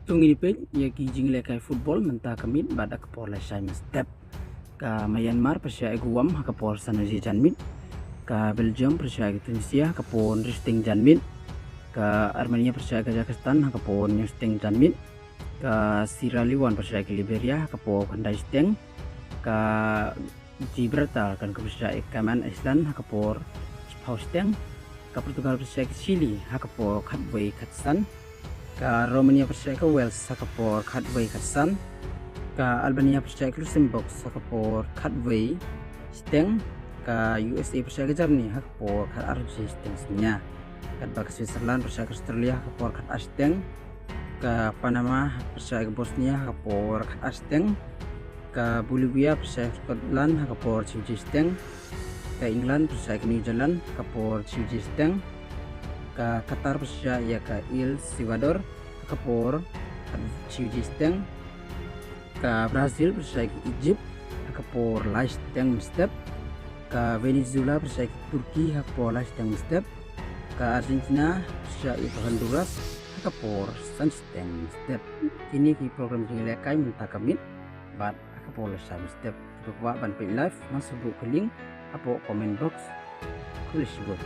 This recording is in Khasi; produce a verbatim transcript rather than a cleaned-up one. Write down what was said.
To ngin ïa peit ïa ki jingïalehkai football mynta ka miet bad ha ka por lashai mynstep. Ka Myanmar pyrshah ïa ka Guam ha ka por san baje janmiet. Ka Belgium pyrshah ïa ka Tunisia ha ka por hynriew shiteng janmiet. Ka Armenia pyrshah ïa ka Kazakhstan ha ka por hynñiew shiteng janmiet. Ka Sierra Leone pyrshah ïa ka Liberia ha ka por khyndai shiteng. Ka Gibraltar kan ka pyrshah ïa ka Cayman Island ha ka por shiphew shiteng. Ka Portugal pyrshah ïa ka Chile ha ka por khatwei khatsan. Ka Romania pyrshah ïa ka Wales ha ka por khatwei khatsan. Ka Albania pyrshah ïa ka Luxembourg ha ka por khatwei shiteng. Ka U S A pyrshah ïa ka Germany ha ka por khatar baje shiteng synñia. Katba ka Switzerland pyrshah ïa ka Australia ha ka por khatar shiteng. Ka Panama pyrshah ïa ka Bosnia ha ka por khatar shiteng. Ka Bolivia pyrshah ïa ka Scotland ha ka por hynriew baje shiteng. Ka England pyrshah ïa ka New Zealand ha ka por hynriew baje shiteng. Ka Qatar pyrshah ïa ka El Salvador ha ka por hynriew baje shiteng. Ka Brazil pyrshah ïa ka Egypt ha ka por lai shiteng mynstep. Ka Venezuela pyrshah ïa ka Turkey ha ka por lai shiteng mynstep. Ka Argentina pyrshah ïa ka Honduras ha ka por san shiteng mynstep. Kine ki program jingïalehkai mynta ka miet bad ha ka por lashai mynstep. Kiba kwah ban peit live, ngan sa buh ka link hapoh comment box. Khublei shibun.